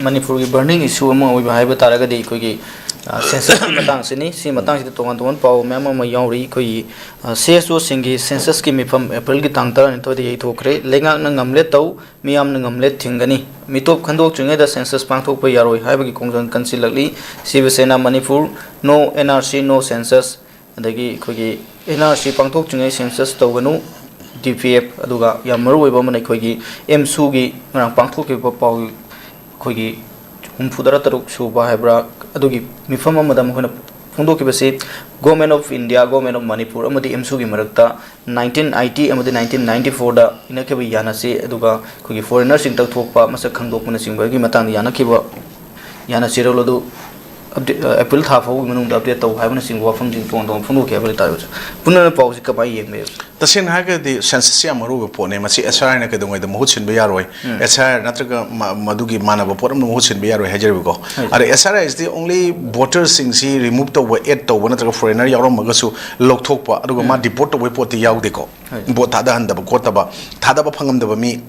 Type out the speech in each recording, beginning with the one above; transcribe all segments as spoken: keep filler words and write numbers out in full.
ꯃꯅꯤꯄꯨꯔꯒꯤ burning issue ꯑꯃ ꯑꯣꯏꯕ ꯍꯥꯏꯕ ꯇꯥꯔꯒꯗꯤ ꯑꯩꯈꯣꯏꯒꯤ, ꯑ, censusꯀꯤ ꯃꯇꯥꯡꯁꯤꯅꯤ꯫ ꯁꯤ ꯃꯇꯥꯡꯁꯤꯗ ꯇꯣꯉꯥꯟ ꯇꯣꯉꯥꯟꯕ ꯄꯥꯎ ꯃꯌꯥꯝ ꯑꯃ ꯌꯥꯎꯔꯤ꯫ ꯑꯩꯈꯣꯏꯒꯤ, ꯑ, CSOꯁꯤꯡꯒꯤ censusꯀꯤ ꯃꯤꯐꯝ ꯑꯦꯄ꯭ꯔꯤꯜꯒꯤ ꯇꯥꯡ ꯇꯔꯥꯅꯤꯊꯣꯏꯗ ꯌꯩꯊꯣꯛꯈ꯭ꯔꯦ꯫ ꯂꯩꯉꯥꯛꯅ ꯉꯝꯂꯦ ꯇꯧ, ꯃꯤꯌꯥꯝꯅ ꯉꯝꯂꯦ ꯊꯤꯡꯒꯅꯤ꯫ ꯃꯤꯇꯣꯞ ꯈꯟꯗꯣꯛꯇ꯭ꯔꯤꯉꯩꯗ census ꯄꯥꯡꯊꯣꯛꯄ ꯌꯥꯔꯣꯏ ꯍꯥꯏꯕꯒꯤ ꯈꯣꯡꯖꯪ ꯀꯟꯁꯤꯜꯂꯛꯂꯤ꯫ ꯁꯤꯕ ꯁꯦꯅꯥ Manipur, no NRC, no census꯫ ꯑꯗꯒꯤ ꯑꯩꯈꯣꯏꯒꯤ NRC ꯄꯥꯡꯊꯣꯛꯇ꯭ꯔꯤꯉꯩ census ꯇꯧꯒꯅꯨ, DPF꯫ ꯑꯗꯨꯒ ꯌꯥꯝ ꯃꯔꯨ ꯑꯣꯏꯕ ꯑꯃꯅ ꯑꯩꯈꯣꯏꯒꯤ AMSUꯒꯤ ꯉꯔꯥꯡ ꯄꯥꯡꯊꯣꯛꯈꯤꯕ ꯄꯥꯎ, ꯑꯩꯈꯣꯏꯒꯤ ꯍꯨꯝꯐꯨꯇꯔꯥ ꯇꯔꯨꯛ ꯁꯨꯕ ꯍꯥꯏꯕ꯭ꯔꯥ, ꯑꯗꯨꯒꯤ ꯃꯤꯐꯝ ꯑꯃꯗ ꯃꯈꯣꯏꯅ ꯐꯣꯡꯗꯣꯛꯈꯤꯕꯁꯤ Government of India, Government of Manipur ꯑꯃꯗꯤ AMSUꯒꯤ ꯃꯔꯛꯇ nineteen eighty ꯑꯃꯗꯤ nineteen ninety fourꯗ ꯏꯅꯈꯤꯕ ꯌꯥꯅꯁꯤ, ꯑꯗꯨꯒ ꯑꯩꯈꯣꯏꯒꯤ foreignerꯁꯤꯡ ꯇꯧꯊꯣꯛꯄ, ꯃꯁꯛ ꯈꯪꯗꯣꯛꯄꯅꯆꯤꯡꯕꯒꯤ ꯃꯇꯥꯡꯗ ꯌꯥꯅꯈꯤꯕ ꯌꯥꯅꯁꯤꯔꯣꯜ ꯑꯗꯨ ꯑꯞꯗꯦ-, ꯑ, ꯑꯦꯄ꯭ꯔꯤꯜ ꯊꯥ ꯐꯥꯎꯕꯒꯤ ꯃꯅꯨꯡꯗ update ꯇꯧ ꯍꯥꯏꯕꯅꯆꯤꯡꯕ ꯋꯥꯐꯝꯁꯤꯡ ꯇꯣꯉꯥꯟ ꯇꯣꯉꯥꯟꯕ ꯐꯣꯡꯗꯣꯛꯈꯤ ꯍꯥꯏꯕ ꯂꯩꯇꯥꯔꯒꯁꯨ, ꯄꯨꯟꯅ ꯄꯥꯎꯁꯤ ꯀꯃꯥꯏꯅ ꯌꯦꯡꯕ ꯌꯥꯏ? ꯇꯁꯦꯡꯅ ꯍꯥꯏꯔꯒꯗꯤ censusꯁꯤ ꯌꯥꯝ ꯃꯔꯨ ꯑꯣꯏꯕ ꯄꯣꯠꯅꯦ꯫ ꯃꯁꯤ SIRꯅ ꯀꯩꯗꯧꯉꯩꯗ ꯃꯍꯨꯠ ꯁꯤꯟꯕ ꯌꯥꯔꯣꯏ꯫ ꯎꯝ꯫ SIR ꯅꯠꯇ꯭ꯔꯒ ꯃ-, ꯃꯗꯨꯒꯤ ꯃꯥꯟꯅꯕ ꯄꯣꯠ ꯑꯃꯅ ꯃꯍꯨꯠ ꯁꯤꯟꯕ ꯌꯥꯔꯣꯏ ꯍꯥꯏꯖꯔꯤꯕꯀꯣ꯫ ꯍꯣꯏ꯫ ꯑꯗ SIR ꯍꯥꯏꯁꯤꯗꯤ only voterꯁꯤꯡꯁꯤ remove ꯇꯧꯕ, add ꯇꯧꯕ ꯅꯠꯇ꯭ꯔꯒ foreigner ꯌꯥꯎꯔꯝꯃꯒꯁꯨ ꯂꯧꯊꯣꯛꯄ, ꯑꯗꯨꯒ ꯃꯥ ꯎꯝ꯫ Deport ꯇꯧꯕꯒꯤ ꯄꯣꯠꯇꯤ ꯌꯥꯎꯗꯦꯀꯣ꯫ ꯍꯣꯏ꯫ Vote ꯊꯥꯗꯍꯟꯗꯕ ꯈꯣꯠꯇꯕ, ꯊꯥꯗꯕ ꯐꯪꯉꯝꯗꯕ ꯃꯤ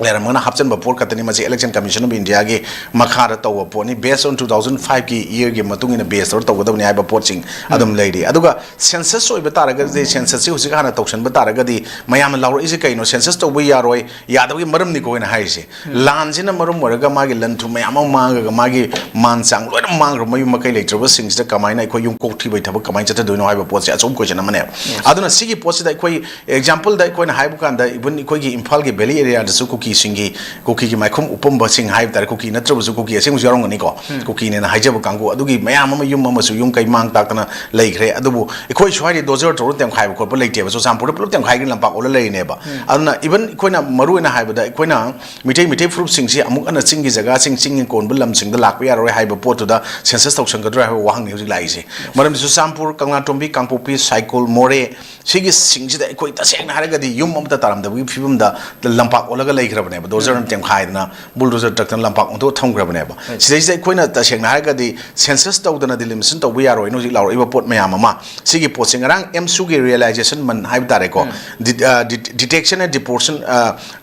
ꯂꯩꯔꯝꯃꯒꯅ ꯍꯥꯞꯆꯤꯟꯕ ꯄꯣꯠ ꯈꯛꯇꯅꯤ꯫ ꯃꯁꯤ Election Commission of Indiaꯒꯤ ꯃꯈꯥꯗ ꯇꯧꯕ ꯄꯣꯠꯅꯤ꯫ Based on two thousand fiveꯀꯤ yearꯒꯤ ꯃꯇꯨꯡ ꯏꯟꯅ base ꯇꯧꯔ ꯇꯧꯒꯗꯕꯅꯤ ꯍꯥꯏꯕ ꯄꯣꯠꯁꯤꯡ ꯎꯝ꯫ ꯑꯗꯨꯝ ꯂꯩꯔꯤ꯫ ꯑꯗꯨꯒ census ꯑꯣꯏꯕ ꯇꯥꯔꯒꯗꯤ, censusꯁꯤ ꯍꯧꯖꯤꯛ ꯍꯥꯟꯅ ꯇꯧꯁꯟꯕ ꯇꯥꯔꯒꯗꯤ ꯃꯌꯥꯝꯅ ꯂꯥꯎꯔꯛꯏꯁꯦ ꯀꯩꯅꯣ? Census ꯇꯧꯕ ꯌꯥꯔꯣꯏ, ꯌꯥꯗꯕꯒꯤ ꯃꯔꯝꯅꯤꯀꯣ ꯑꯩꯅ ꯍꯥꯏꯔꯤꯁꯦ꯫ ꯎꯝ꯫ ꯂꯥꯟꯁꯤꯅ ꯃꯔꯝ ꯑꯣꯏꯔꯒ ꯃꯥꯒꯤ ꯂꯟ ꯊꯨꯝ ꯃꯌꯥꯝ ꯑꯃ ꯃꯥꯡꯉꯒ ꯃꯥꯒꯤ ꯃꯥꯟ ꯆꯥꯡ ꯂꯣꯏꯅ ꯃꯥꯡꯈ꯭ꯔꯕ ꯃꯌꯨꯝ ꯃꯀꯩ ꯂꯩꯇ꯭ꯔꯕꯁꯤꯡꯁꯤꯗ ꯀꯃꯥꯏꯅ ꯑꯩꯈꯣꯏ ꯌꯨꯝ ꯀꯣꯛ ꯊꯤꯕꯒꯤ ꯊꯕꯛ ꯀꯃꯥꯏꯅ ꯆꯠꯊꯗꯣꯏꯅꯣ ꯍꯥꯏꯕ ꯄꯣꯠꯁꯦ ꯑꯆꯧꯕ question ꯑꯃꯅꯦꯕ꯫ Yes꯫ ꯑꯗꯨꯅ ꯁꯤꯒꯤ ꯄꯣꯠꯁꯤꯗ ꯑꯩꯈꯣꯏ Exampleꯗ ꯑꯩꯈꯣꯏꯅ ꯍꯥꯏꯕ ꯀꯥꯟꯗ, even ꯑꯩꯈꯣꯏꯒꯤ ꯏꯝꯐꯥꯜꯒꯤ valley areaꯗꯁꯨ ꯀꯨꯀꯤꯁꯤꯡꯒꯤ, ꯀꯨꯀꯤꯒꯤ ꯃꯥꯏꯈꯨꯝ ꯎꯞꯄꯝꯕꯁꯤꯡ ꯍꯥꯏꯕ ꯇꯥꯔꯦ, ꯀꯨꯀꯤ ꯅꯠꯇ꯭ꯔꯕꯁꯨ ꯀꯨꯀꯤ ꯑꯁꯦꯡꯕꯁꯨ ꯌꯥꯎꯔꯝꯒꯅꯤꯀꯣ꯫ ꯎꯝ꯫ ꯀꯨꯀꯤꯅꯦꯅ ꯍꯥꯏꯖꯕ ꯀꯥꯡꯕꯨ ꯑꯗꯨꯒꯤ ꯃꯌꯥꯝ ꯑꯃ ꯌꯨꯝ ꯑꯃꯁꯨ ꯌꯨꯝ ꯀꯩ ꯃꯥꯡ ꯇꯥꯛꯇꯅ ꯂꯩꯈ꯭ꯔꯦ꯫ ꯑꯗꯨꯕꯨ ꯑꯩꯈꯣꯏ ꯁ꯭ꯋꯥꯏꯗ dozer ꯇꯧꯔ ꯇꯦꯝꯈꯥꯏꯕ ꯈꯣꯠꯄ ꯂꯩꯇꯦꯕ꯫ ꯆꯨꯔꯆꯥꯟꯄꯨꯔꯗ ꯄꯨꯂꯞ ꯇꯦꯝꯈꯥꯏꯈ꯭ꯔꯦ, ꯂꯝꯄꯥꯛ ꯑꯣꯜꯂ ꯂꯩꯔꯤꯅꯦꯕ꯫ ꯎꯝ꯫ ꯑꯗꯨꯅ even ꯑꯩꯈꯣꯏꯅ ꯃꯔꯨ ꯑꯣꯏꯅ ꯍꯥꯏꯕꯗ, ꯑꯩꯈꯣꯏꯅ ꯃꯤꯇꯩ, ꯃꯤꯇꯩ ꯐꯨꯔꯨꯞꯁꯤꯡꯁꯤ ꯑꯃꯨꯛ ꯍꯟꯅ ꯆꯤꯡꯒꯤ ꯖꯒꯥꯁꯤꯡ, ꯆꯤꯡꯒꯤ ꯀꯣꯟꯕ ꯂꯝꯁꯤꯡꯗ ꯂꯥꯛꯄ ꯌꯥꯔꯣꯏ ꯍꯥꯏꯕ ꯄꯣꯠꯇꯨꯗ census ꯇꯧꯁꯟꯒꯗ꯭ꯔꯥ ꯍꯥꯏꯕ ꯋꯥꯍꯪꯅꯤ ꯍꯧꯖꯤꯛ ꯂꯥꯛꯏꯁꯦ꯫ ꯃꯔꯝꯗꯤ ꯆꯨꯔꯆꯥꯟꯄꯨꯔ, ꯀꯪꯂꯥꯇꯣꯝꯕꯤ, ꯀꯥꯡꯄꯣꯛꯄꯤ, ꯁꯥꯏꯀꯨꯜ, ꯃꯣꯔꯦ, ꯁꯤꯒꯤ ꯁꯤꯡꯁꯤꯗ ꯑꯩꯈꯣꯏ ꯇꯁꯦꯡꯅ ꯍꯥꯏꯔꯒꯗꯤ ꯌꯨꯝ ꯑꯃꯠꯇ ꯇꯥꯔꯝꯗꯕꯒꯤ ꯐꯤꯕꯝꯗ ꯂꯝꯄꯥꯛ ꯑꯣꯜꯂꯒ ꯂꯩꯈ꯭ꯔꯕ ꯕꯅꯦꯕ, ꯗꯣꯖꯔꯅ ꯇꯦꯝꯈꯥꯏꯗꯅ ꯕꯨꯜꯗꯣꯖꯔ ꯇ꯭ꯔꯛꯇꯅ ꯂꯝꯄꯥꯛ ꯑꯣꯟꯊꯣꯛꯑ ꯊꯝꯈ꯭ꯔꯕꯅꯦꯕ꯫ ꯁꯤꯗꯩꯁꯤꯗ ꯑꯩꯈꯣꯏꯅ ꯇꯁꯦꯡꯅ ꯍꯥꯏꯔꯒꯗꯤ ꯁꯦꯟꯁꯁ ꯇꯧꯗꯅ ꯗꯤꯂꯤꯃꯤꯇꯦꯁꯟ ꯇꯧꯕ ꯌꯥꯔꯣꯏꯅ ꯍꯧꯖꯤꯛ ꯂꯥꯎꯔꯛꯏꯕ ꯄꯣꯠ ꯃꯌꯥꯝ ꯑꯃ, ꯁꯤꯒꯤ ꯄꯣꯠꯁꯦ ꯉꯔꯥꯡ ꯑꯦꯝꯁꯨꯒꯤ ꯔꯤꯌꯦꯂꯥꯏꯖꯦꯁꯟ ꯃꯟ ꯍꯥꯏꯕ ꯇꯥꯔꯦꯀꯣ, detection and deportation,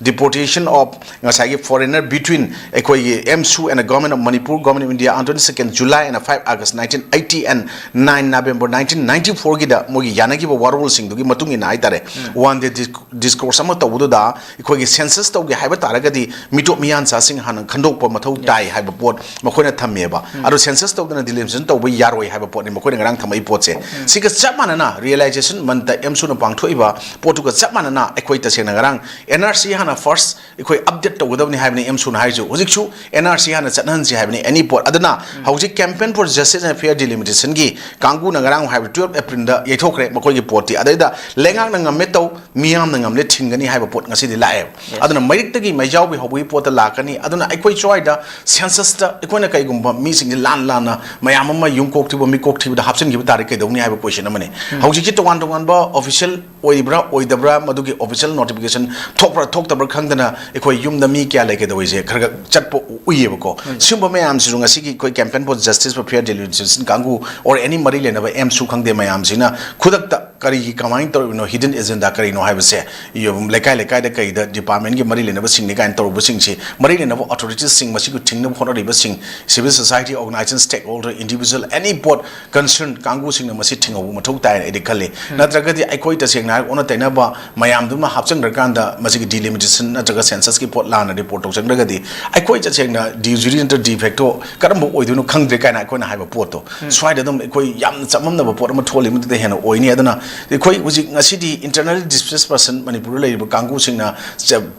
deportation of ꯉꯁꯥꯏꯒꯤ foreigner between ꯑꯩꯈꯣꯏꯒꯤ ꯑꯦꯝꯁꯨ and the Government of Manipur, Government of India on twenty second July and five August nineteen eighty and nine November nineteen ninety fourꯒꯤꯗ ꯃꯣꯏꯒꯤ ꯌꯥꯅꯈꯤꯕ ꯋꯥꯔꯣꯜꯁꯤꯡꯗꯨꯒꯤ ꯃꯇꯨꯡ ꯏꯟꯅ ꯍꯥꯏꯇꯥꯔꯦ, ꯋꯥꯟ ꯗꯦ ꯗꯤꯁꯀꯣꯔꯁ ꯑꯃ ꯇꯧꯕꯗꯨꯗ ꯑꯩꯈꯣꯏꯒꯤ census ꯇꯧꯒꯦ ꯍꯥꯏꯕ ꯇꯥꯔꯒꯗꯤ ꯃꯤꯇꯣꯞ ꯃꯤꯌꯥꯟꯆꯥꯁꯤꯡ ꯍꯥꯟꯅ ꯈꯟꯗꯣꯛꯄ ꯃꯊꯧ ꯇꯥꯏ ꯍꯥꯏꯕ ꯄꯣꯠ ꯃꯈꯣꯏꯅ ꯊꯝꯃꯦꯕ꯫ ꯑꯗꯣ ꯁꯦꯟꯁꯁ ꯇꯧꯗꯅ ꯗꯤꯂꯤꯃꯤꯇꯦꯁꯟ ꯇꯧꯕ ꯌꯥꯔꯣꯏ ꯍꯥꯏꯕ ꯄꯣꯠꯅꯤ ꯃꯈꯣꯏꯅ ꯉꯔꯥꯡ ꯊꯝꯃꯛꯏ ꯄꯣꯠꯁꯦ꯫ ꯁꯤꯒ ꯆꯞ ꯃꯥꯟꯅꯅ ꯔꯤꯌꯦꯂꯥꯏꯖꯦꯁꯟ ꯃꯟꯇ ꯑꯦꯝꯁꯨꯅ ꯄꯥꯡꯊꯣꯛꯏꯕ ꯄꯣꯠꯇꯨꯒ ꯆꯞ ꯃꯥꯟꯅꯅ ꯑꯩꯈꯣꯏ ꯇꯁꯦꯡꯅ ꯉꯔꯥꯡ ꯑꯦꯟ ꯑꯥꯔ ꯁꯤ ꯍꯥꯟꯅ ꯐꯥꯔꯁ ꯑꯩꯈꯣꯏ ꯑꯞꯗꯦꯠ ꯇꯧꯒꯗꯕꯅꯤ ꯍꯥꯏꯕꯅꯤ ꯑꯦꯝꯁꯨꯅ ꯍꯥꯏꯔꯤꯁꯨ꯫ ꯍꯧꯖꯤꯛꯁꯨ ꯑꯦꯟ ꯑꯥꯔ ꯁꯤ ꯍꯥꯟꯅ ꯆꯠꯅꯍꯟꯁꯤ ꯍꯥꯏꯕꯅꯤ ꯑꯦꯅꯤ ꯄꯣꯠ꯫ ꯑꯗꯨꯅ ꯍꯧꯖꯤꯛ Campaign for Justice and Fair Delimitation ꯀꯥꯡꯕꯨꯅ ꯉꯔꯥꯡ ꯍꯥꯏꯕ twelve April ꯗ ꯌꯩꯊꯣꯛꯈ꯭ꯔꯦ ꯃꯈꯣꯏꯒꯤ ꯄꯣꯠꯇꯤ꯫ ꯑꯗꯩꯗ ꯂꯩꯉꯥꯛꯅ ꯉꯝꯃꯦ ꯇꯧ, ꯃꯤꯌꯥꯝꯅ ꯉꯝꯂꯦ ꯊꯤꯡꯒꯅꯤ ꯍꯥꯏꯕ ꯄꯣꯠ ꯉꯁꯤꯗꯤ ꯂꯥꯛꯑꯦꯕ꯫ ꯑꯗꯨꯅ ꯃꯩꯔꯤꯛꯇꯒꯤ ꯃꯩꯖꯥꯎꯕꯤ ꯍꯧꯕꯒꯤ ꯄꯣꯠꯇ ꯂꯥꯛꯀꯅꯤ꯫ ꯑꯗꯨꯅ ꯑꯩꯈꯣꯏ ꯁ꯭ꯋꯥꯏꯗ ꯁꯦꯟꯁꯁꯇ ꯑꯩꯈꯣꯏꯅ ꯀꯩꯒꯨꯝꯕ ꯃꯤꯁꯤꯡꯁꯦ ꯂꯥꯟ ꯂꯥꯟꯅ ꯃꯌꯥꯝ ꯑꯃ ꯌꯨꯝ ꯀꯣꯛ ꯊꯤꯕ, ꯃꯤꯀꯣꯛ ꯊꯤꯕꯗ ꯍꯥꯞꯆꯤꯟꯈꯤꯕ ꯇꯥꯔꯦ ꯀꯩꯗꯧꯅꯤ ꯍꯥꯏꯕ ꯀꯣꯏꯁꯟ ꯑꯃꯅꯤ꯫ ꯍꯧꯖꯤꯛꯁꯤ ꯇꯣꯉꯥꯟ ꯇꯣꯉꯥꯟꯕ ꯑꯣꯐꯤꯁꯤꯌꯦꯜ ꯑꯣꯏꯕ꯭ꯔꯥ ꯑꯣꯏꯗꯕ꯭ꯔꯥ, ꯃꯗꯨꯒꯤ ꯑꯣꯐꯤꯁꯤꯌꯦꯜ ꯅꯣꯇꯤꯐꯤꯀꯦꯁꯟ ꯊꯣꯛꯄ꯭ꯔꯥ ꯊꯣꯛꯇꯕ꯭ꯔꯥ ꯈꯪꯗꯅ ꯑꯩꯈꯣꯏ ꯌꯨꯝꯗ ꯃꯤ ꯀꯌꯥ ꯂꯩꯒꯗꯧꯔꯤꯁꯦ ꯈꯔ ꯈꯔ ꯆꯠꯄ ꯎꯏꯌꯦꯕꯀꯣ꯫ ꯁꯤꯒꯨꯝꯕ ꯃꯌꯥꯝꯁꯤꯁꯨ ꯉꯁꯤꯒꯤ ꯑꯩꯈꯣꯏ Campaign for Justice for Fair Delimitation ꯀꯥꯡꯕꯨ or any ꯃꯔꯤ ꯂꯩꯅꯕ ꯑꯦꯝꯁꯨ ꯈꯪꯗꯦ ꯃꯌꯥꯝꯁꯤꯅ ꯈꯨꯗꯛꯇ ꯀꯔꯤꯒꯤ ꯀꯃꯥꯏꯅ ꯇꯧꯔꯤꯕꯅꯣ, ꯍꯤꯗꯟ ꯑꯦꯖꯦꯟꯗꯥ ꯀꯔꯤꯅꯣ ꯍꯥꯏꯕꯁꯦ ꯂꯩꯀꯥꯏ ꯂꯩꯀꯥꯏꯗ ꯀꯩꯗ ꯗꯤꯄꯥꯔꯠꯃꯦꯟꯒꯤ ꯃꯔꯤ ꯂꯩꯅꯕꯁꯤꯡꯅꯤ ꯀꯥꯏꯅ ꯇꯧꯔꯨꯕꯁꯤꯡꯁꯤ, ꯃꯔꯤ ꯂꯩꯅꯕ ꯑꯣꯊꯣꯔꯤꯇꯤꯁꯁꯤꯡ, ꯃꯁꯤꯕꯨ ꯊꯤꯡꯅꯕ ꯍꯣꯠꯅꯔꯤꯕꯁꯤꯡ, civil society organization, stakeholder, individual, any ꯄꯣꯠ concern ꯀꯥꯡꯕꯨꯁꯤꯡꯅ ꯃꯁꯤ ꯊꯤꯡꯍꯧꯕ ꯃꯊꯧ ꯇꯥꯏꯅ ꯑꯩꯗꯤ ꯈꯜꯂꯤ꯫ ꯅꯠꯇ꯭ꯔꯒꯗꯤ ꯑꯩꯈꯣꯏ ꯇꯁꯦꯡꯅ ꯍꯥꯏꯔꯒ ꯑꯣꯟꯅ ꯇꯩꯅꯕ ꯃꯌꯥꯝꯗꯨꯃ ꯍꯥꯞꯆꯤꯟꯈ꯭ꯔꯀꯥꯟꯗ ꯃꯁꯤꯒꯤ ꯗꯤꯂꯤꯃꯤꯇꯦꯁꯟ ꯅꯠꯇ꯭ꯔꯒ ꯁꯦꯟꯁꯁꯀꯤ ꯄꯣꯠ ꯂꯥꯟꯅ ꯔꯤꯄꯣꯔꯠ ꯇꯧꯁꯤꯟꯈ꯭ꯔꯒꯗꯤ ꯑꯩꯈꯣꯏ ꯇꯁꯦꯡꯅ ꯗꯤ ꯖꯨꯔꯤ ꯅꯠꯇ꯭ꯔ ꯗꯤ ꯐꯦꯛꯇꯣ ꯀꯔꯝꯕ ꯑꯣꯏꯗꯣꯏꯅꯣ ꯈꯪꯗ꯭ꯔꯦ ꯀꯥꯏꯅ ꯑꯩꯈꯣꯏꯅ ꯍꯥꯏꯕ ꯄꯣꯠꯇꯣ꯫ ꯁ꯭ꯋꯥꯏꯗ ꯑꯗꯨꯝ ꯑꯩꯈꯣꯏ ꯌꯥꯝꯅ ꯆꯃꯝꯅꯕ ꯄꯣꯠ ꯑꯃ ꯊꯣꯛꯍꯜꯂꯤ꯫ ꯃꯗꯨꯗ ꯍꯦꯟꯅ ꯑꯣꯏꯅꯤ꯫ ꯑꯗꯨꯅ ꯑꯩꯈꯣꯏ ꯍꯧꯖꯤꯛ ꯉꯁꯤꯗꯤ internally displaced person ꯃꯅꯤꯄꯨꯔꯗ ꯂꯩꯔꯤꯕ ꯀꯥꯡꯕꯨꯁꯤꯡꯅ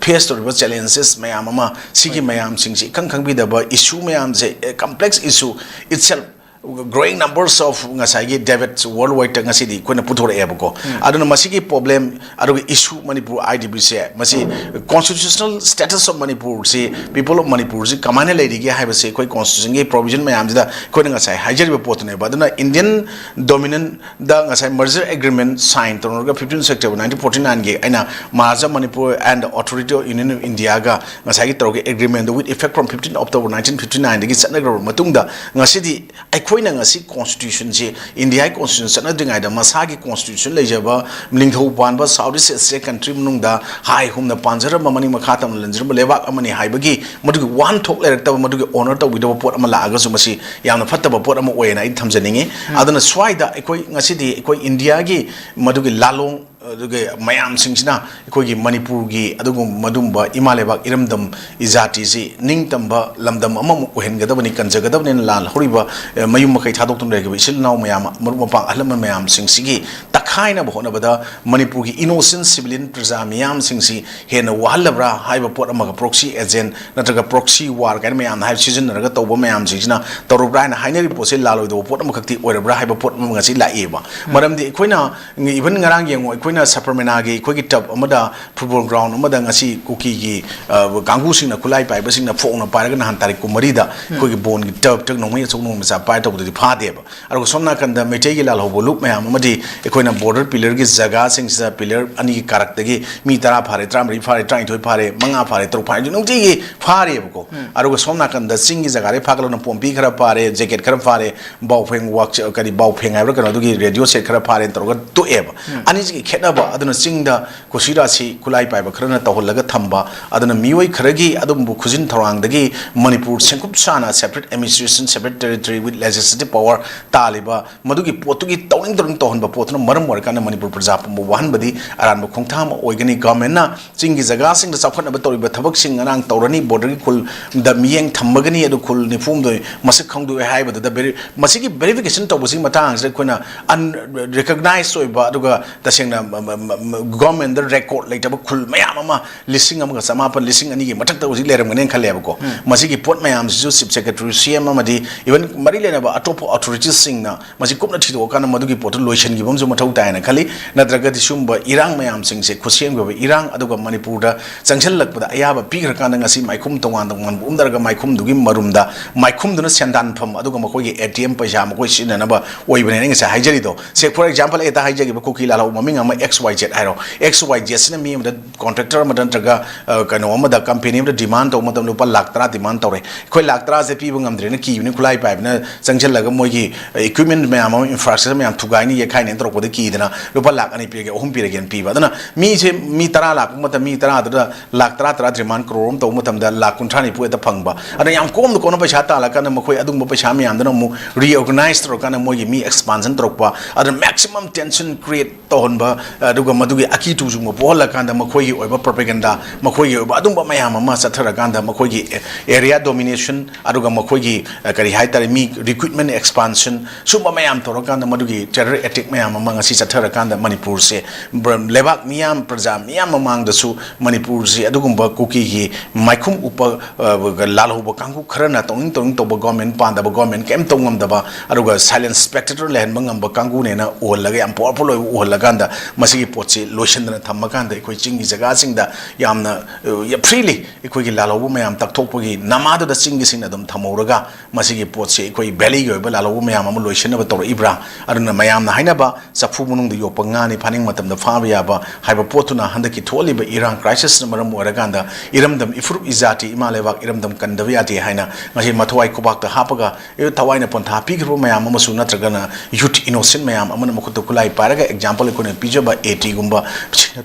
ꯐꯦꯁ ꯇꯧꯔꯤꯕ ꯆꯦꯂꯦꯟꯖꯦꯁ ꯃꯌꯥꯝ ꯑꯃ, ꯁꯤꯒꯤ ꯃꯌꯥꯝꯁꯤꯡꯁꯤ ꯏꯈꯪ ꯈꯪꯕꯤꯗꯕ ꯏꯁꯨ ꯃꯌꯥꯝꯁꯦ, complex issue itself Growing numbers of ꯉꯁꯥꯏꯒꯤ debates worldwide ꯉꯁꯤꯗꯤ ꯑꯩꯈꯣꯏꯅ ꯄꯨꯊꯣꯔꯛꯑꯦꯕꯀꯣ꯫ ꯑꯗꯨꯅ ꯃꯁꯤꯒꯤ problem ꯑꯗꯨꯒ issue ꯃꯅꯤꯄꯨꯔ IDPꯁꯦ, ꯃꯁꯤ constitutional status of Manipurꯁꯤ, people of Manipurꯁꯤ ꯀꯃꯥꯏꯅ ꯂꯩꯔꯤꯒꯦ ꯍꯥꯏꯕꯁꯤ ꯑꯩꯈꯣꯏ constitutionꯒꯤ provision ꯃꯌꯥꯝꯁꯤꯗ ꯑꯩꯈꯣꯏꯅ ꯉꯁꯥꯏ ꯍꯥꯏꯖꯔꯤꯕ ꯄꯣꯠꯇꯨꯅꯦꯕ꯫ ꯑꯗꯨꯅ Indian dominant ꯗ ꯉꯁꯥꯏ merger agreement sign ꯇꯧꯅꯔꯒ fifteen September nineteen forty nineꯒꯤ ꯑꯩꯅ Maharaja Manipur and Authority of Union of Indiaꯒ ꯉꯁꯥꯏꯒꯤ ꯇꯧꯔꯒ agreement with effect from fifteen October nineteen fifty nineꯗꯒꯤ ꯆꯠꯅꯈ꯭ꯔꯕ ꯃꯇꯨꯡꯗ, ꯉꯁꯤꯗꯤ ꯑꯩꯈꯣꯏꯅ ꯉꯁꯤ constitutionꯁꯤ, Indiaꯒꯤ constitution ꯆꯠꯅꯗ꯭ꯔꯤꯉꯩꯗ ꯃꯁꯥꯒꯤ constitution ꯂꯩꯖꯕ ꯅꯤꯡꯊꯧ ꯄꯥꯟꯕ South East Asia country ꯃꯅꯨꯡꯗ ꯍꯥꯏ ꯍꯨꯝꯅ ꯄꯥꯟꯖꯔꯝꯕ, ꯃꯅꯤꯡ ꯃꯈꯥ ꯇꯝꯅ ꯂꯩꯖꯔꯝꯕ ꯂꯩꯕꯥꯛ ꯑꯃꯅꯤ ꯍꯥꯏꯕꯒꯤ ꯃꯗꯨꯒꯤ ꯋꯥꯍꯟꯊꯣꯛ ꯂꯩꯔꯛꯇꯕ, ꯃꯗꯨꯒꯤ honor ꯇꯧꯕꯤꯗꯕ ꯄꯣꯠ ꯑꯃ ꯂꯥꯛꯑꯒꯁꯨ ꯃꯁꯤ ꯌꯥꯝꯅ ꯐꯠꯇꯕ ꯄꯣꯠ ꯑꯃ ꯑꯣꯏꯌꯦꯅ ꯑꯩ ꯊꯝꯖꯅꯤꯡꯉꯤ꯫ ꯑꯗꯨꯅ ꯁ꯭ꯋꯥꯏꯗ ꯑꯩꯈꯣꯏ ꯉꯁꯤꯗꯤ ꯑꯩꯈꯣꯏ Indiaꯒꯤ ꯃꯗꯨꯒꯤ ꯂꯥꯂꯣꯡ, ꯑꯗꯨꯒ ꯃꯌꯥꯝꯁꯤꯡꯁꯤꯅ ꯑꯩꯈꯣꯏꯒꯤ ꯃꯅꯤꯄꯨꯔꯒꯤ ꯑꯗꯨꯒꯨꯝꯕ ꯃꯗꯨꯝꯕ ꯏꯃꯥ ꯂꯩꯕꯥꯛ ꯏꯔꯝꯗꯝ ꯏꯖꯥꯇꯤꯁꯤ ꯅꯤꯡꯇꯝꯕ ꯂꯝꯗꯝ ꯑꯃꯃꯨꯛ ꯑꯣꯏꯍꯟꯒꯗꯕꯅꯤ, ꯀꯟꯖꯒꯗꯕꯅꯤꯅ ꯂꯥꯜꯍꯧꯔꯤꯕ, ꯑꯦ, ꯃꯌꯨꯝ ꯃꯀꯩ ꯊꯥꯗꯣꯛꯇꯨꯅ ꯂꯩꯈꯤꯕ ꯏꯆꯤꯜ ꯏꯅꯥꯎ ꯃꯌꯥꯝ, ꯃꯔꯨꯞ ꯃꯄꯥꯡ, ꯑꯍꯜ ꯂꯃꯟ ꯃꯌꯥꯝꯁꯤꯡꯁꯤꯒꯤ ꯇꯛꯈꯥꯏꯅꯕ ꯍꯣꯠꯅꯕꯗ ꯃꯅꯤꯄꯨꯔꯒꯤ innocent civilian ꯄ꯭ꯔꯖꯥ ꯃꯤꯌꯥꯝꯁꯤꯡꯁꯤ ꯍꯦꯟꯅ ꯋꯥꯍꯜꯂꯕ꯭ꯔꯥ ꯍꯥꯏꯕ ꯄꯣꯠ ꯑꯃꯒ, proxy agent ꯅꯠꯇ꯭ꯔꯒ proxy war ꯀꯥꯏꯅ ꯃꯌꯥꯝꯅ ꯍꯥꯏꯕ ꯁꯤꯖꯤꯟꯅꯔꯒ ꯇꯧꯕ ꯃꯌꯥꯝꯁꯤꯡꯁꯤꯅ ꯇꯧꯔꯕ꯭ꯔꯥ ꯍꯥꯏꯅ ꯍꯥꯏꯅꯔꯤꯕ ꯄꯣꯠꯁꯦ ꯂꯥꯜꯂꯣꯏꯗꯕ ꯄꯣꯠ ꯑꯃꯈꯛꯇꯤ ꯑꯣꯏꯔꯕ꯭ꯔꯥ ꯍꯥꯏꯕ ꯄꯣꯠ ꯑꯃ ꯉꯁꯤ ꯂꯥꯛꯏꯕ꯫ ꯃꯔꯝꯗꯤ ꯑꯩꯈꯣꯏꯅ even ꯉꯔꯥꯡ ꯌꯦꯡꯉꯨ, ꯑꯩꯈꯣꯏꯅ ꯁꯕꯔꯃꯦꯅꯥꯒꯤ ꯑꯩꯈꯣꯏꯒꯤ tub ꯑꯃꯗ, football ground ꯑꯃꯗ ꯉꯁꯤ ꯀꯨꯀꯤꯒꯤ, ꯑ, ꯀꯥꯡꯕꯨꯁꯤꯡꯅ, ꯈꯨꯠꯂꯥꯏ ꯄꯥꯏꯕꯁꯤꯡꯅ ꯐꯣꯡꯅ ꯄꯥꯏꯔꯒ ꯅꯍꯥꯟ ꯇꯥꯔꯤꯛ ꯀꯨꯟꯃꯔꯤꯗ ꯑꯩꯈꯣꯏꯒꯤ ꯕꯣꯟꯒꯤ tub, tub ꯅꯣꯡꯃꯩ ꯑꯆꯧ ꯅꯣꯡꯃꯩ ꯃꯆꯥ ꯄꯥꯏꯔ ꯇꯧꯕꯗꯨꯗꯤ ꯐꯥꯗꯦꯕ꯫ ꯑꯗꯨꯒ ꯁꯣꯝ ꯅꯥꯀꯟꯗ ꯃꯩꯇꯩꯒꯤ ꯂꯥꯜꯍꯧꯕ ꯂꯨꯞ ꯃꯌꯥꯝ ꯑꯃꯗꯤ ꯑꯩꯈꯣꯏꯅ border pillarꯒꯤ ꯖꯒꯥꯁꯤꯡꯁꯤꯗ pillar ꯑꯅꯤꯒꯤ ꯀꯥꯔꯛꯇꯒꯤ ꯃꯤ ꯇꯔꯥ ꯐꯥꯔꯦ, ꯇꯔꯥꯃꯔꯤ ꯐꯥꯔꯦ, ꯇꯔꯥꯅꯤꯊꯣꯏ ꯐꯥꯔꯦ, ꯃꯉꯥ ꯐꯥꯔꯦ, ꯇꯔꯨꯛ ꯐꯥꯔꯦ, ꯑꯗꯨ ꯅꯨꯡꯇꯤꯒꯤ ꯐꯥꯔꯦꯕꯀꯣ꯫ ꯑꯗꯨꯒ ꯁꯣꯝ ꯅꯥꯀꯟꯗ ꯆꯤꯡꯒꯤ ꯖꯒꯥꯗꯒꯤ ꯐꯥꯒꯠꯂꯛꯄ ꯄꯣꯝꯄꯤ ꯈꯔ ꯐꯥꯔꯦ, jacket ꯈꯔ ꯐꯥꯔꯦ, ꯕꯥꯎꯐꯦꯡ ꯋꯥꯛ-, ꯀꯔꯤ, ꯕꯥꯎꯐꯦꯡ ꯍꯥꯏꯕ꯭ꯔꯥ ꯀꯩꯅꯣ, ꯑꯗꯨꯒꯤ radio set ꯈꯔ ꯐꯥꯔꯦꯅ ꯇꯧꯔꯒ ꯇꯣꯛꯑꯦꯕ꯫ ꯑꯅꯤꯁꯤꯒꯤ ꯈꯦꯠꯅꯕ ꯑꯗꯨꯅ ꯆꯤꯡꯗ ꯀꯨꯁꯤꯔꯥꯁꯤ ꯈꯨꯠꯂꯥꯏ ꯄꯥꯏꯕ ꯈꯔꯅ ꯇꯧꯍꯜꯂꯒ ꯊꯝꯕ, ꯑꯗꯨꯅ ꯃꯤꯑꯣꯏ ꯈꯔꯒꯤ ꯑꯗꯨꯝꯕ ꯈꯨꯖꯤꯟ ꯊꯧꯔꯥꯡꯗꯒꯤ ꯃꯅꯤꯄꯨꯔ ꯁꯦꯡꯀꯨꯞ ꯁꯥꯅ separate administration, separate territory with legislative power ꯇꯥꯜꯂꯤꯕ ꯃꯗꯨꯒꯤ ꯄꯣꯠꯇꯨꯒꯤ ꯇꯧꯅꯤꯡ ꯇꯧꯅꯤꯡ ꯇꯧꯍꯟꯕ ꯄꯣꯠꯇꯨꯅ ꯃꯔꯝ ꯑꯣꯏꯔꯀꯥꯟꯗ ꯃꯅꯤꯄꯨꯔ ꯄ꯭ꯔꯖꯥ ꯄꯨꯝꯕ ꯋꯥꯍꯟꯕꯗꯤ ꯑꯔꯥꯟꯕ ꯈꯣꯡꯊꯥꯡ ꯑꯃ ꯑꯣꯏꯒꯅꯤ꯫ ꯒꯚꯔꯟꯃꯦꯟꯠꯅ ꯆꯤꯡꯒꯤ ꯖꯒꯥꯁꯤꯡꯗ ꯆꯥꯎꯈꯠꯅꯕ ꯇꯧꯔꯤꯕ ꯊꯕꯛꯁꯤꯡ, ꯉꯔꯥꯡ ꯇꯧꯔꯅꯤ, ꯕꯣꯔꯗꯔꯒꯤ ꯈꯨꯜꯗ ꯃꯤꯠꯌꯦꯡ ꯊꯝꯃꯒꯅꯤ, ꯑꯗꯨ ꯈꯨꯜ ꯅꯤꯐꯨꯍꯨꯝꯗꯣꯏ ꯃꯁꯛ ꯈꯪꯗꯣꯛꯑꯦ ꯍꯥꯏꯕꯗꯨꯗ ꯚꯦꯔꯤ-, ꯃꯁꯤꯒꯤ ꯚꯦꯔꯤꯐꯤꯀꯦꯁꯟ ꯇꯧꯕꯁꯤꯒꯤ ꯃꯇꯥꯡꯁꯤꯗ ꯑꯩꯈꯣꯏꯅ ꯑꯟꯔꯤꯀꯣꯛꯅꯥꯏꯖ ꯑꯣꯏꯕ, ꯑꯗꯨꯒ ꯇꯁꯦꯡꯅ ꯒꯚꯔꯟꯃꯦꯟꯠꯇ ꯔꯦꯀꯣꯔꯗ ꯂꯩꯇꯕ ꯈꯨꯜ ꯃꯌꯥꯝ ꯑꯃ, ꯂꯤꯁꯤꯡ ꯑꯃꯒ ꯆꯃꯥꯄꯟ, ꯂꯤꯁꯤꯡ ꯑꯅꯤꯒꯤ ꯃꯊꯛꯇ ꯍꯧꯖꯤꯛ ꯂꯩꯔꯝꯒꯅꯦꯅ ꯈꯜꯂꯦꯕꯀꯣ꯫ ꯃꯁꯤꯒꯤ ꯄꯣꯠ ꯃꯌꯥꯝꯁꯤꯁꯨ ꯆꯤꯐ ꯁꯦꯀ꯭ꯔꯦꯇꯔꯤ, ꯁꯤ ꯑꯦꯝ ꯑꯃꯗꯤ ꯏꯚꯟ ꯃꯔꯤ ꯂꯩꯅꯕ ꯑꯇꯣꯞꯄ ꯑꯣꯊꯣꯔꯤꯇꯤꯁꯁꯤꯡꯅ ꯃꯁꯤ ꯀꯨꯞꯅ ꯊꯤꯗꯣꯛꯑꯀꯥꯟꯗ ꯃꯗꯨꯒꯤ ꯄꯣꯠꯇꯨ ꯂꯣꯏꯁꯤꯟꯈꯤꯕ ꯑꯃꯁꯨ ꯃꯊꯧ ꯇꯥꯏꯅ ꯈꯜꯂꯤ꯫ ꯅꯠꯇ꯭ꯔꯒꯗꯤ ꯁꯤꯒꯨꯝꯕ ꯏꯔꯥꯡ ꯃꯌꯥꯝꯁꯤꯡꯁꯦ, ꯈꯨꯠꯁꯦꯝꯒꯤ ꯑꯣꯏꯕ ꯏꯔꯥꯡ, ꯑꯗꯨꯒ ꯃꯅꯤꯄꯨꯔꯗ ꯆꯪꯁꯤꯜꯂꯛꯄꯗ ꯑꯌꯥꯕ ꯄꯤꯈ꯭ꯔꯀꯥꯟꯗ ꯉꯁꯤ ꯃꯥꯏꯈꯨꯝ ꯇꯣꯉꯥꯟ ꯇꯣꯉꯥꯟꯕ ꯎꯝꯗꯔꯒ ꯃꯥꯏꯈꯨꯝꯗꯨꯒꯤ ꯃꯔꯨꯝꯗ ꯃꯥꯏꯈꯨꯝꯗꯨꯅ ꯁꯦꯟꯗꯥꯟꯐꯝ, ꯑꯗꯨꯒ ꯃꯈꯣꯏꯒꯤ ꯑꯦ ꯇꯤ ꯑꯦꯝ ꯄꯩꯁꯥ ꯃꯈꯣꯏ ꯁꯤꯖꯤꯟꯅꯅꯕ ꯑꯣꯏꯕꯅꯦꯅ ꯑꯩ ꯉꯁꯥꯏ ꯍꯥꯏꯖꯔꯤꯗꯣ꯫ ꯁꯦ, ꯐꯣꯔ ꯑꯦꯛꯖꯥꯝꯄꯜ ꯑꯩ ꯍꯦꯛꯇ ꯍꯥꯏꯖꯒꯦꯕ, ꯀꯨꯀꯤ ꯂꯥꯜꯍꯧꯕ ꯃꯃꯤꯡ ꯑꯃ ꯑꯦꯛꯁ ꯋꯥꯏ ꯖꯦꯠ ꯍꯥꯏꯔꯣ꯫ ꯑꯦꯛꯁ ꯋꯥꯏ ꯖꯦꯠꯁꯤꯅ ꯃꯤ ꯑꯃꯗ ꯀꯣꯟꯇ꯭ꯔꯦꯛꯇꯔ ꯑꯃꯗ ꯅꯠꯇ꯭ꯔꯒ, ꯑ, ꯀꯩꯅꯣ ꯑꯃꯗ, ꯀꯝꯄꯦꯅꯤ ꯑꯃꯗ ꯗꯤꯃꯥꯟ ꯇꯧꯕ ꯃꯇꯝꯗ ꯂꯨꯄꯥ ꯂꯥꯛ ꯇꯔꯥ ꯗꯤꯃꯥꯟ ꯇꯧꯔꯦ꯫ ꯑꯩꯈꯣꯏ ꯂꯥꯛ ꯇꯔꯥꯁꯦ ꯄꯤꯕ ꯉꯝꯗ꯭ꯔꯦꯅ ꯀꯤꯕꯅꯤ, ꯈꯨꯠꯂꯥꯏ ꯄꯥꯏꯕꯅ ꯆꯪꯁꯤꯜꯂꯒ ꯃꯣꯏꯒꯤ ꯏꯀ꯭ꯋꯤꯞꯃꯦꯟ ꯃꯌꯥꯝ ꯑꯃ, ꯏꯟꯐ꯭ꯔꯥꯁ꯭ꯇ꯭ꯔꯛꯆꯔ ꯃꯌꯥꯝ ꯊꯨꯒꯥꯏꯅꯤ, ꯌꯦꯛꯈꯥꯏꯅꯤ ꯇꯧꯔꯛꯄꯗ ꯀꯤꯗꯅ ꯂꯨꯄꯥ ꯂꯥꯛ ꯑꯅꯤ ꯄꯤꯔꯒꯦ, ꯑꯍꯨꯝ ꯄꯤꯔꯒꯦꯅ ꯄꯤꯕ꯫ ꯑꯗꯨꯅ ꯃꯤꯁꯦ, ꯃꯤ ꯇꯔꯥ ꯂꯥꯛꯄ ꯃꯇꯝꯗ ꯃꯤ ꯇꯔꯥꯗꯨꯗ ꯂꯥꯛ ꯇꯔꯥ ꯇꯔꯥ ꯗꯤꯃꯥꯟ ꯀ꯭ꯔꯣꯔ ꯑꯃ ꯇꯧꯕ ꯃꯇꯝꯗ ꯂꯥꯛ ꯀꯨꯟꯊ꯭ꯔꯥ ꯅꯤꯐꯨ ꯍꯦꯛꯇ ꯐꯪꯕ꯫ ꯑꯗꯨꯅ ꯌꯥꯝ ꯀꯣꯝꯅ ꯀꯣꯝꯅ ꯄꯩꯁꯥ ꯇꯥꯜꯂꯀꯥꯟꯗ ꯃꯈꯣꯏ ꯑꯗꯨꯒꯨꯝꯕ ꯄꯩꯁꯥ ꯃꯌꯥꯝꯗꯨꯅ ꯑꯃꯨꯛ ꯔꯤꯑꯣꯔꯒꯅꯥꯏꯖ ꯇꯧꯔꯀꯥꯟꯗ ꯃꯣꯏꯒꯤ ꯃꯤ ꯑꯦꯛꯁꯄꯥꯟꯁꯟ ꯇꯧꯔꯛꯄ, ꯑꯗꯨꯅ ꯃꯦꯛꯁꯤꯃꯝ ꯇꯦꯟꯁꯟ ꯀ꯭ꯔꯤꯌꯦꯠ ꯇꯧꯍꯟꯕ, ꯑꯗꯨꯒ ꯃꯗꯨꯒꯤ ꯑꯀꯤ ꯇꯨꯖꯨꯡꯕ ꯄꯣꯛꯍꯜꯂꯀꯥꯟꯗ ꯃꯈꯣꯏꯒꯤ ꯑꯣꯏꯕ ꯄ꯭ꯔꯣꯄꯦꯒꯦꯟꯗꯥ, ꯃꯈꯣꯏꯒꯤ ꯑꯣꯏꯕ ꯑꯗꯨꯝꯕ ꯃꯌꯥꯝ ꯑꯃ ꯆꯠꯊꯔꯀꯥꯟꯗ ꯃꯈꯣꯏꯒꯤ ꯑꯦꯔꯤꯌꯥ ꯗꯣꯃꯤꯅꯦꯁꯟ, ꯑꯗꯨꯒ ꯃꯈꯣꯏꯒꯤ, ꯑ, ꯀꯔꯤ ꯍꯥꯏꯇꯥꯔꯦ, ꯃꯤ ꯔꯤꯀ꯭ꯔꯨꯠꯃꯦꯟ ꯑꯦꯛꯁꯄꯥꯟꯁꯟ, ꯁꯨꯝꯕ ꯃꯌꯥꯝ ꯇꯧꯔꯀꯥꯟꯗ ꯃꯗꯨꯒꯤ ꯇꯦꯔꯔ ꯑꯦꯇꯦꯛ ꯃꯌꯥꯝ ꯑꯃ ꯉꯁꯤ ꯆꯠꯊꯔꯀꯥꯟꯗ ꯃꯅꯤꯄꯨꯔꯁꯦ ꯕ꯭ꯔ-, ꯂꯩꯕꯥꯛ ꯃꯤꯌꯥꯝ, ꯄ꯭ꯔꯖꯥ ꯃꯤꯌꯥꯝ ꯃꯃꯥꯡꯗꯁꯨ ꯃꯅꯤꯄꯨꯔꯁꯤ ꯑꯗꯨꯒꯨꯝꯕ ꯀꯨꯀꯤꯒꯤ ꯃꯥꯏꯈꯨꯝ ꯎꯞꯄ, ꯑ, ꯂꯥꯜꯍꯧꯕ ꯀꯥꯡꯕꯨ ꯈꯔꯅ ꯇꯧꯅꯤꯡ ꯇꯧꯅꯤꯡ ꯇꯧꯕ, ꯒꯣꯔꯃꯦꯟ ꯄꯥꯟꯗꯕ, ꯒꯣꯔꯃꯦꯟ ꯀꯔꯤꯝ ꯇꯧ ꯉꯝꯗꯕ, ꯑꯗꯨꯒ ꯁꯥꯏꯂꯦꯟ ꯁ꯭ꯄꯦꯛꯇꯦꯇꯔ ꯂꯩꯍꯟꯕ ꯉꯝꯕ ꯀꯥꯡꯕꯨꯅꯦꯅ ꯎꯍꯜꯂꯒ, ꯌꯥꯝ ꯄꯋꯥꯔꯐꯨꯜ ꯑꯣꯏꯕ ꯎꯍꯜꯂꯀꯥꯟꯗ ꯃꯁꯤꯒꯤ ꯄꯣꯠꯁꯤ ꯂꯣꯏꯁꯤꯟꯗꯅ ꯊꯝꯃꯀꯥꯟꯗ ꯑꯩꯈꯣꯏ ꯆꯤꯡꯒꯤ ꯖꯒꯥꯁꯤꯡꯗ ꯌꯥꯝꯅ, ꯑ, ꯌꯥꯝ ꯐ꯭ꯔꯤꯂꯤ ꯑꯩꯈꯣꯏꯒꯤ ꯂꯥꯜꯍꯧꯕ ꯃꯌꯥꯝ ꯇꯛꯊꯣꯛꯄꯒꯤ ꯅꯃꯥꯗꯨꯗ ꯆꯤꯡꯒꯤꯁꯤꯡꯅ ꯑꯗꯨꯝ ꯊꯝꯍꯧꯔꯒ ꯃꯁꯤꯒꯤ ꯄꯣꯠꯁꯤ ꯑꯩꯈꯣꯏ ꯚꯦꯂꯤꯒꯤ ꯑꯣꯏꯕ ꯂꯥꯜꯍꯧꯕ ꯃꯌꯥꯝ ꯑꯃ ꯂꯣꯏꯁꯤꯟꯅꯕ ꯇꯧꯔꯛꯏꯕ꯭ꯔꯥ? ꯑꯗꯨꯅ ꯃꯌꯥꯝꯅ ꯍꯥꯏꯅꯕ ꯆꯐꯨ ꯃꯅꯨꯡꯗ ꯌꯣꯛꯄ ꯉꯥꯅꯤ, ꯐꯥꯅꯤꯡ ꯃꯇꯝꯗ ꯐꯥꯕ ꯌꯌꯥꯕ ꯍꯥꯏꯕ ꯄꯣꯠꯇꯨꯅ ꯍꯟꯗꯛꯀꯤ ꯊꯣꯛꯍꯜꯂꯤꯕ ꯏꯔꯥꯡ ꯀ꯭ꯔꯥꯏꯁꯤꯁꯅ ꯃꯔꯝ ꯑꯣꯏꯔꯀꯥꯟꯗ ꯏꯔꯝꯗꯝ ꯏꯐꯨꯔꯨꯞ ꯏꯖꯥꯇꯤ ꯏꯃꯥ ꯂꯩꯕꯥꯛ ꯏꯔꯝꯗꯝ ꯀꯟꯗꯕ ꯌꯥꯗꯦ ꯍꯥꯏꯅ ꯉꯁꯤ ꯃꯊ꯭ꯋꯥꯏ ꯈꯨꯕꯥꯛꯇ ꯍꯥꯞꯄꯒ, ꯑꯦ, ꯊꯋꯥꯏꯅ ꯄꯣꯟꯊꯥ ꯄꯤꯈ꯭ꯔꯕ ꯃꯌꯥꯝ ꯑꯃꯁꯨ, ꯅꯠꯇ꯭ꯔꯒꯅ ꯌꯨꯠ ꯏꯅꯣꯁꯦꯟ ꯃꯌꯥꯝ ꯑꯃꯅ ꯃꯈꯨꯠꯇ ꯈꯨꯠꯂꯥꯏ ꯄꯥꯏꯔꯒ, ꯑꯦꯛꯖꯥꯝꯄꯜ ꯑꯩꯈꯣꯏꯅ ꯄꯤꯖꯕ ꯑꯦ ꯇꯤꯒꯨꯝꯕ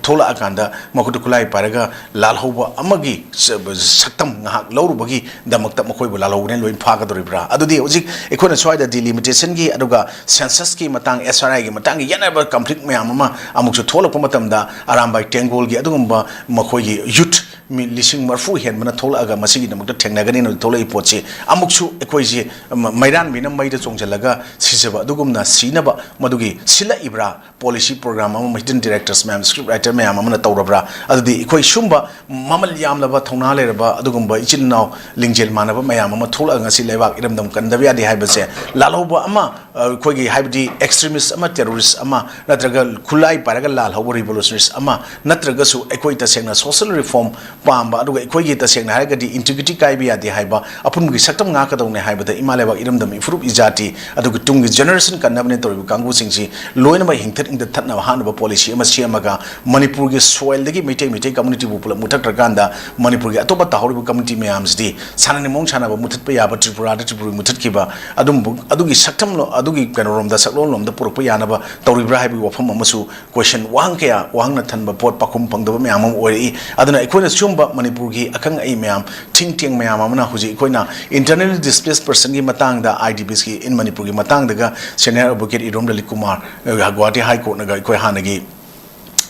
ꯊꯣꯛꯂꯛꯑꯀꯥꯟꯗ ꯃꯈꯨꯠꯇ ꯈꯨꯠꯂꯥꯏ ꯄꯥꯏꯔꯒ ꯂꯥꯜꯍꯧꯕ ꯑꯃꯒꯤ ꯁ-, ꯁꯛꯇꯝ ꯉꯥꯏꯍꯥꯛ ꯂꯧꯔꯨꯕꯒꯤꯗꯃꯛꯇ ꯃꯈꯣꯏꯕꯨ ꯂꯥꯜꯍꯧꯕꯅꯦ ꯂꯣꯏꯅ ꯐꯥꯒꯗꯧꯔꯤꯕ꯭ꯔꯥ? ꯑꯗꯨꯗꯤ ꯍꯧꯖꯤꯛ ꯑꯩꯈꯣꯏꯅ ꯁ꯭ꯋꯥꯏꯗ ꯗꯤꯂꯤꯃꯤꯇꯦꯁꯟꯒꯤ ꯑꯗꯨꯒ ꯁꯦꯟꯁꯁꯀꯤ ꯃꯇꯥꯡ, ꯑꯦꯁ ꯑꯥꯔ ꯑꯥꯏꯒꯤ ꯃꯇꯥꯡꯒꯤ ꯌꯦꯠꯅ ꯀꯟꯐ꯭ꯂꯤꯛ ꯃꯌꯥꯝ ꯑꯃ ꯑꯃꯨꯛꯁꯨ ꯊꯣꯛꯂꯛꯄ ꯃꯇꯝꯗ ꯑꯔꯥꯝꯕꯥꯏ ꯇꯦꯡꯒꯣꯜꯒꯤ ꯑꯗꯨꯒꯨꯝꯕ ꯃꯈꯣꯏꯒꯤ ꯌꯨꯠ ꯃꯤ ꯂꯤꯁꯤꯡ ꯃꯔꯤꯐꯨ ꯍꯦꯟꯕꯅ ꯊꯣꯛꯂꯛꯑꯒ ꯃꯁꯤꯒꯤꯗꯃꯛꯇ ꯊꯦꯡꯅꯒꯅꯤꯅ ꯊꯣꯛꯂꯛꯏ ꯄꯣꯠꯁꯤ ꯑꯃꯨꯛꯁꯨ ꯑꯩꯈꯣꯏꯁꯤ ꯃ-, ꯃꯩꯔꯥꯟꯕꯤꯅ ꯃꯩꯗ ꯆꯣꯡꯁꯤꯜꯂꯒ ꯁꯤꯖꯕ ꯑꯗꯨꯒꯨꯝꯅ ꯁꯤꯅꯕ ꯃꯗꯨꯒꯤ ꯁꯤꯜꯂꯛꯏꯕ꯭ꯔꯥ? ꯄꯣꯂꯤꯁꯤ ꯄ꯭ꯔꯣꯒ꯭ꯔꯥꯝ ꯑꯃ ꯍꯤꯗꯟ ꯗꯤꯔꯦꯛꯇꯔꯁ ꯃꯌꯥꯝ, ꯁ꯭ꯀ꯭ꯔꯤꯞ ꯔꯥꯏꯇꯔ ꯃꯌꯥꯝ ꯑꯃꯅ ꯇꯧꯔꯕ꯭ꯔꯥ? ꯑꯗꯨꯗꯤ ꯑꯩꯈꯣꯏ ꯁꯨꯝꯕ ꯃꯃꯜ ꯌꯥꯝꯂꯕ, ꯊꯧꯅꯥ ꯂꯩꯔꯕ ꯑꯗꯨꯒꯨꯝꯕ ꯏꯆꯤꯜ ꯏꯅꯥꯎ ꯂꯤꯡꯖꯦꯜ ꯃꯥꯟꯅꯕ ꯃꯌꯥꯝ ꯑꯃ ꯊꯣꯛꯂꯛꯑꯒ ꯉꯁꯤ ꯂꯩꯕꯥꯛ ꯏꯔꯝꯗꯝ ꯀꯟꯗꯕ ꯌꯥꯗꯦ ꯍꯥꯏꯕꯁꯦ ꯂꯥꯜꯍꯧꯕ ꯑꯃ, ꯑ, ꯑꯩꯈꯣꯏꯒꯤ ꯍꯥꯏꯕꯗꯤ ꯑꯦꯛꯁꯇ꯭ꯔꯤꯃꯤꯁ ꯑꯃ, ꯇꯦꯔꯣꯔꯤꯁ ꯑꯃ, ꯅꯠꯇ꯭ꯔꯒ ꯈꯨꯠꯂꯥꯏ ꯄꯥꯏꯔꯒ ꯂꯥꯜꯍꯧꯕ ꯔꯤꯚꯣꯂꯨꯁꯅꯔꯤꯁ ꯑꯃ, ꯅꯠꯇ꯭ꯔꯒꯁꯨ ꯑꯩꯈꯣꯏ ꯇꯁꯦꯡꯅ ꯁꯣꯁꯦꯜ ꯔꯤꯐꯣꯔꯝ ꯄꯥꯝꯕ, ꯑꯗꯨꯒ ꯑꯩꯈꯣꯏꯒꯤ ꯇꯁꯦꯡꯅ ꯍꯥꯏꯔꯒꯗꯤ ꯏꯟꯇꯤꯒ꯭ꯔꯤꯇꯤ ꯀꯥꯏꯕ ꯌꯥꯗꯦ ꯍꯥꯏꯕ, ꯑꯄꯨꯟꯕꯒꯤ ꯁꯛꯇꯝ ꯉꯥꯛꯀꯗꯧꯅꯦ ꯍꯥꯏꯕꯗ ꯏꯃꯥ ꯂꯩꯕꯥꯛ ꯏꯔꯝꯗꯝ ꯏꯐꯨꯔꯨꯞ ꯏꯖꯥꯇꯤ ꯑꯗꯨꯒ ꯇꯨꯡꯒꯤ ꯖꯦꯅꯦꯔꯦꯁꯟ ꯀꯟꯅꯕꯅꯦ ꯇꯧꯔꯤꯕ ꯀꯥꯡꯕꯨꯁꯤꯡꯁꯤ ꯂꯣꯏꯅꯃꯛ ꯍꯤꯡꯊꯠ ꯍꯤꯡꯊꯠ ꯊꯠꯅꯕ ꯍꯥꯠꯅꯕ ꯄꯣꯂꯤꯁꯤ ꯑꯃ ꯁꯦꯝꯃꯒ ꯃꯅꯤꯄꯨꯔꯒꯤ ꯁꯣꯏꯜꯗꯒꯤ ꯃꯩꯇꯩ, ꯃꯩꯇꯩ ꯀꯝꯃꯨꯅꯤꯇꯤꯕꯨ ꯄꯨꯂꯞ ꯃꯨꯠꯊꯠꯈ꯭ꯔꯀꯥꯟꯗ ꯃꯅꯤꯄꯨꯔꯒꯤ ꯑꯇꯣꯞꯄ ꯇꯥꯍꯧꯔꯤꯕ ꯀꯝꯃꯨꯅꯤꯇꯤ ꯃꯌꯥꯝꯁꯤꯗꯤ ꯁꯥꯟꯅꯅꯤꯡ ꯃꯑꯣꯡ ꯁꯥꯟꯅꯕ ꯃꯨꯠꯊꯠꯄ ꯌꯥꯕ, ꯇ꯭ꯔꯤꯄꯨꯔꯥꯗ ꯇ꯭ꯔꯤꯄꯨꯔꯤ ꯃꯨꯠꯊꯠꯈꯤꯕ ꯑꯗꯨꯝꯕ ꯑꯗꯨꯒꯤ ꯁꯛꯇꯝ, ꯑꯗꯨꯒꯤ ꯀꯩꯅꯣꯔꯣꯝꯗ, ꯁꯛꯂꯣꯟꯂꯣꯝꯗ ꯄꯨꯔꯛꯄ ꯌꯥꯅꯕ ꯇꯧꯔꯤꯕ꯭ꯔꯥ ꯍꯥꯏꯕꯒꯤ ꯋꯥꯐꯝ ꯑꯃꯁꯨ ꯀꯣꯏꯁꯟ ꯋꯥꯍꯪ ꯀꯌꯥ, ꯋꯥꯍꯪꯅ ꯊꯟꯕ ꯄꯣꯠ, ꯄꯥꯎꯈꯨꯝ ꯐꯪꯗꯕ ꯃꯌꯥꯝ ꯑꯃ ꯑꯣꯏꯔꯛꯏ꯫ ꯑꯗꯨꯅ ꯑꯩꯈꯣꯏꯅ ꯁꯤꯒꯨꯝꯕ ꯃꯅꯤꯄꯨꯔꯒꯤ ꯑꯈꯪ ꯑꯍꯩ ꯃꯌꯥꯝ, ꯊꯤꯡ ꯇꯦꯡ ꯃꯌꯥꯝ ꯑꯃꯅ ꯍꯧꯖꯤꯛ ꯑꯩꯈꯣꯏꯅ internally displaced personꯒꯤ ꯃꯇꯥꯡꯗ, IDPsꯀꯤ in ꯃꯅꯤꯄꯨꯔꯒꯤ ꯃꯇꯥꯡꯗꯒ senior advocate ꯏꯔꯣꯝ ꯂꯂꯤꯠ ꯀꯨꯃꯥꯔ, ꯑ, ꯒꯨꯋꯥꯍꯥꯇꯤ ꯍꯥꯏ ꯀꯣꯔꯠꯅꯒ ꯑꯩꯈꯣꯏ ꯍꯥꯟꯅꯒꯤ,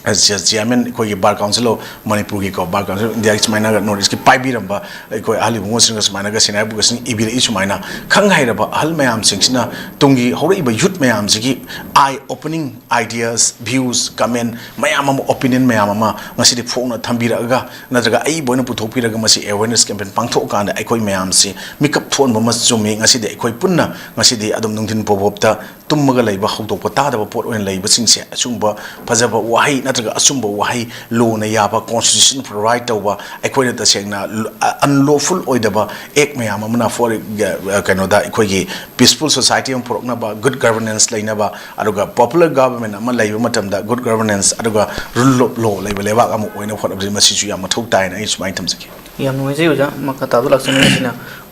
ꯑ, ꯆꯦ-, chairman, ꯑꯩꯈꯣꯏꯒꯤ Bar Council of ꯃꯅꯤꯄꯨꯔꯒꯤꯀꯣ, Bar Council of Indiaꯒꯤ ꯁꯨꯃꯥꯏꯅꯒ North Eastꯀꯤ ꯄꯥꯏꯕꯤꯔꯝꯕ ꯑꯩꯈꯣꯏ ꯑꯍꯜ ꯏꯕꯨꯡꯉꯣꯁꯤꯡꯒ ꯁꯨꯃꯥꯏꯅꯒ senior advocateꯁꯤꯡ ꯏꯕꯤꯔꯛꯏ꯫ ꯁꯨꯃꯥꯏꯅ ꯈꯪ ꯍꯩꯔꯕ ꯑꯍꯜ ꯃꯌꯥꯝꯁꯤꯡꯁꯤꯅ ꯇꯨꯡꯒꯤ ꯍꯧꯔꯛꯏꯕ youth ꯃꯌꯥꯝꯁꯤꯒꯤ eye opening ideas, views, comment ꯃꯌꯥꯝ ꯑꯃ, opinion ꯃꯌꯥꯝ ꯑꯃ ꯉꯁꯤꯗꯤ ꯐꯣꯡꯅ ꯊꯝꯕꯤꯔꯛꯑꯒ, ꯅꯠꯇ꯭ꯔꯒ ꯑꯏꯕ ꯑꯣꯏꯅ ꯄꯨꯊꯣꯛꯄꯤꯔꯒ ꯃꯁꯤ awareness campaign ꯄꯥꯡꯊꯣꯛꯑꯀꯥꯟꯗ ꯑꯩꯈꯣꯏ ꯃꯌꯥꯝꯁꯤ ꯃꯤꯀꯞ ꯊꯣꯛꯍꯟꯕ ꯑꯃ ꯆꯨꯝꯃꯤ꯫ ꯉꯁꯤꯗꯤ ꯑꯩꯈꯣꯏ ꯄꯨꯟꯅ ꯉꯁꯤꯗꯤ ꯑꯗꯨꯝ ꯅꯨꯡꯊꯤꯟ ꯄꯣꯕꯣꯞꯇ ꯇꯨꯝꯃꯒ ꯂꯩꯕ, ꯍꯧꯗꯣꯛꯄ ꯇꯥꯗꯕ ꯄꯣꯠ ꯑꯣꯏꯅ ꯂꯩꯕꯁꯤꯡꯁꯦ ꯑꯁꯨꯝꯕ ꯐꯖꯕ ꯋꯥꯍꯩ ꯅꯠꯇ꯭ꯔꯒ ꯑꯆꯨꯝꯕ ꯋꯥꯍꯩ, ꯂꯣꯅ ꯌꯥꯕ, constitution provide ꯇꯧꯕ, ꯑꯩꯈꯣꯏꯅ ꯇꯁꯦꯡꯅ ꯂ-, ꯑ-, unlawful ꯑꯣꯏꯗꯕ act ꯃꯌꯥꯝ ꯑꯃꯅ for, ꯑ, ꯀꯩꯅꯣꯗ ꯑꯩꯈꯣꯏꯒꯤ peaceful society ꯑꯃ ꯄꯨꯔꯛꯅꯕ, good governance ꯂꯩꯅꯕ, ꯑꯗꯨꯒ popular government ꯑꯃ ꯂꯩꯕ ꯃꯇꯝꯗ good governance, ꯑꯗꯨꯒ rule of law ꯂꯩꯕ ꯂꯩꯕꯥꯛ ꯑꯃ ꯑꯣꯏꯅꯕ ꯍꯣꯠꯅꯕꯁꯤ ꯃꯁꯤꯁꯨ ꯌꯥꯝ ꯃꯊꯧ ꯇꯥꯏꯅ ꯑꯩ ꯁꯨꯃꯥꯏꯅ ꯊꯝꯖꯒꯦ꯫ ꯌꯥꯝ ꯅꯨꯡꯉꯥꯏꯖꯩ ꯑꯣꯖꯥ꯫ ꯃꯈꯥ ꯇꯥꯕ ꯂꯥꯛꯆꯅꯤꯡꯉꯤꯁꯤꯅ